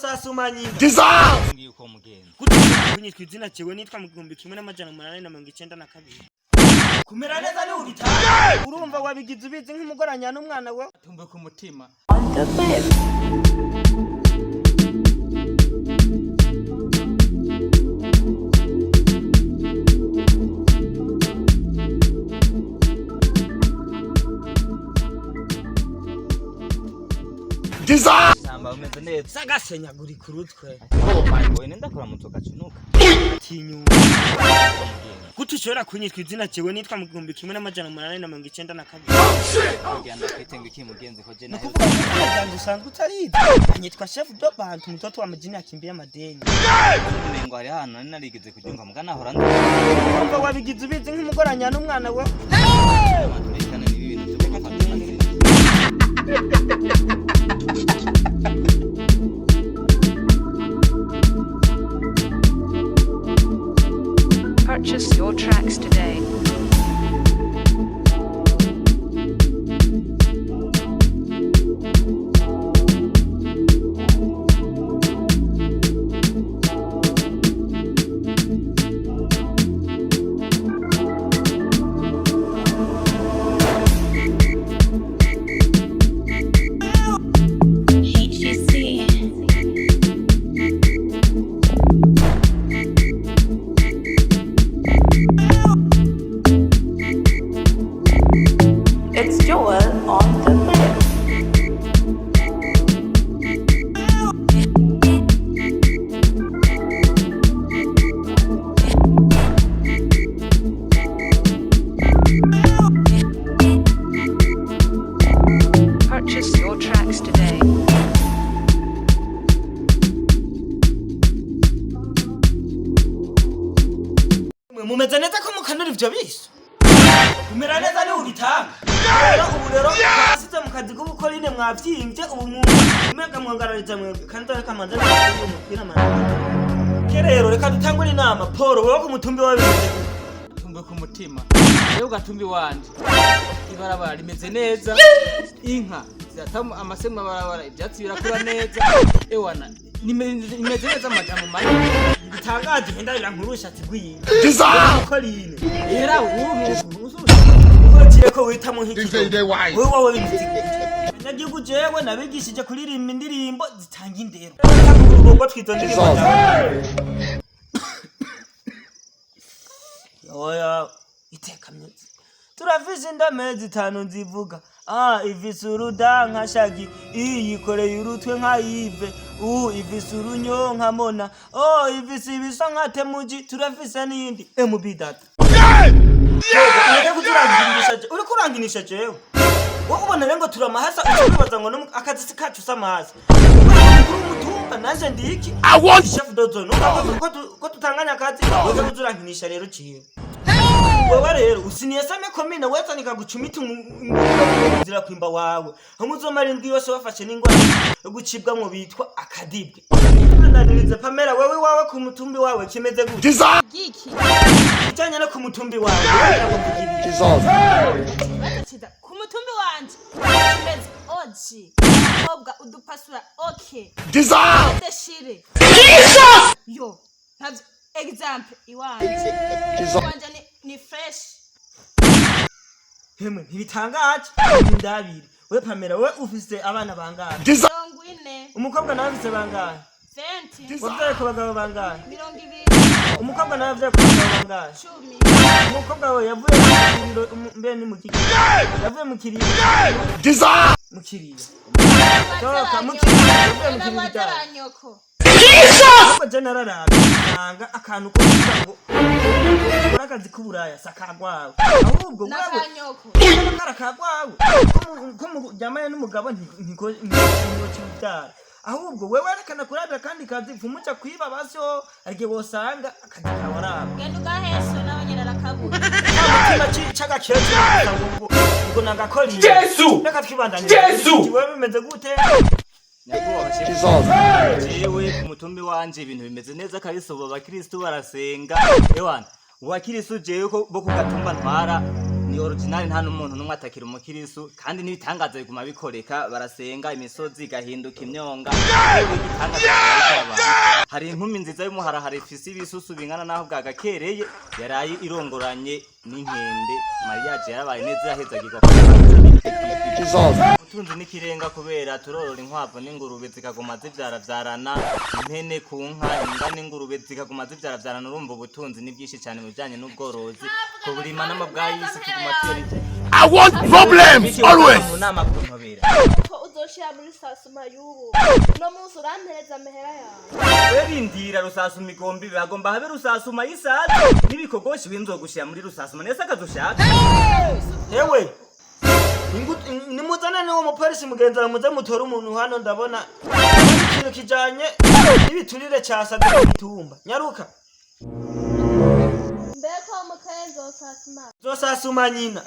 Uzosasuma nyina. Ngiye uko mugenzi. Kunyitwa izina jewe nitwa mu 1892. Kumera neza ni ubitanga. Urumva wabigize ubizi nk'umugoranya n'umwana we. Tumbe ku mutima. Samba, umeze neza? Sagasenyagurika urutwe. Oye, nenda kuramutsa ugacunuka. Tinyuka. Gute ushobora kunyitwa izina jewe nitwa mu 1892? Kugira ndakwite ngo iki mugenzi, ko je Ni nahe? ukuvuga ko izina ryanje usanzwe utarizi. Nyitwa Chef Dobantu, mtoto wa mjini akimbia madeni. Umengo hari ahantu nari narigeze kuryumva, muga nahora ndi. Urumva wabigize ubizi nk'umugoranya n'umwana we. Turekane n'ibi bintu byo gufata amazina. Purchase your tracks today. HGC. It's Joel on the mix. Purchase your tracks today. Mwe mumeze neza ko mukanura ivyo biso? Kumera neza ni ubitanga. Rero ubu rero twasize mu kazi k'ubukorine, mwavyimbye ubu umenga mwongarariza mwebwe, kandi reka manze nakubwire umupira manze. Ke rero reka dutangure inama. Paul, wowe ku mutumbi wawe bimeze gute? Tumbe ku mutima. Rero gatumbi wanje, ibarabara rimeze neza, inka ziratamu amase mw'abarabara, ivyatsi birakura neza, ewana nimeze neza, amajambo manini. Bitangaje, henda birankurusha ati gwinga. Ubukorine. Era ubu Ugiye ko witamo nk'ikigo. Wowe wawe bimeze gute? Abanyagihugu jewe nabigishije kuririmba indirimbo zitanga indero. Ubwo twizo ndirimbo zawe. Oya, iteka myuzi. Turafise indome zitanu nzivuga: A ifise uruda nka Shagi, I yikoreye urutwe nka Yive, U ifise urunyo nka Mona, O ifise ibiso nka Temuji. Turafise n'iyindi MB data. Ureke kuturangirisha, uriko uranginisha jewe. Wowe ubona rero ngo turamahasa, uca wibaza ngo akazi si kacu s'amahasa. Umukuru w'umutumba nanje ndi iki? Chef de zone. Urumva ko tutanganya akazi, ureke kuturanginisha rero jewe. Wewe rero usiniyesame komine weza nikagucumita inzira kwimba wawe. Hamwe uzomara indwi yose wafashe n'ingwara yo gucibwamwo bitwa akadibwe. Ndanirize Pamela, wewe iwawe ku mutumbi wawe kimeze gute? Giki? Ijanye no ku mutumbi wawe wewe ngo Badaciza ku mutumbi wanje kimeze oji abakobwa udupasura, okay, deshire yo ntavyo. Example, iwanje ni fresh. Hemwe, ntibitangaje, ndabiri. We Pamela, we ufise abana bangahe? 40. Umukobwa nawe afise bangahe? 20. Wavyaye ku bagabo bangahe? 20. Umukobwa nawe avyaye ku bagabo bangahe? 10. Umukobwa we yavuye mu kiriro, mbe ni mu kiki, yavuye mu kiriro, mu kiriro Toka, mu kiriro, yavuye mu kiriro ryari? Nyoko. Ahubwo je nararavye nsanga akantu ko kuvuga ngo ukora akazi k'uburaya si akagwawe, ahubwo wewe Nakanyoko. kara kagwawe ko muryamanye n'umugabo ntikibyara. Ahubwo wewe rekana kurabira kandi kazi, pfumuca kwiba basyo arige wosanga akazi kawe araba. Genda ugahesho nawe nyene arakabura. Mutima c'agakecuru gusa ngo nagakora. Jesu! Reka twibandanye. Jesu! Wewe bimeze gute? Nyakubahwa chef, jewe ku mutumbi wanje ibintu bimeze neza kabisa. Ubu abakristu barasenga, ewana ubakristu jewe ko bo ku gatumba ntwara ni original, nta n'umuntu n'umwe atakira umukirisu, kandi n'ibitangaza biguma bikoreka, barasenga imisozi igahinduka imyonga. Yewe, igitangaza. Hari inkumi nziza y'umuharahara ifise ibisusu bingana n'aho bwagakereye, yaraye irongoranye n'inkende. Mariage yarabaye neza, irahezagirwa. Ubutunzi n'ikirenga kubera turorora inkwavu n'ingurube zikaguma zivyaravyarana, impene ku nka, imbwa n'ingurube zikaguma zivyaravyarana. Urumva ubutunzi ni bwinshi cyane mu bijanye n'ubworozi, kuburima n'amabwayisi tuguma tuyarije. I want problems always. Mu nama kuntobera. Ko uzoshira muri sasuma y'ubu uno munsi urampereza amahera yawe. We rindira rusasuma igomba ibe, hagomba habe rusasuma y'isazi n'ibikogoshi winzogushira muri rusasuma nese akazushaka. Ewe, nimuzane n'uwo mupolisi mugenzi wawe, muze mutore umuntu hano. Ndabona ikintu kijanye n'ibiturire casabye ku mitumba. Nyaruka. Mbeko mukaye nzosasuma. Zosasuma nyina.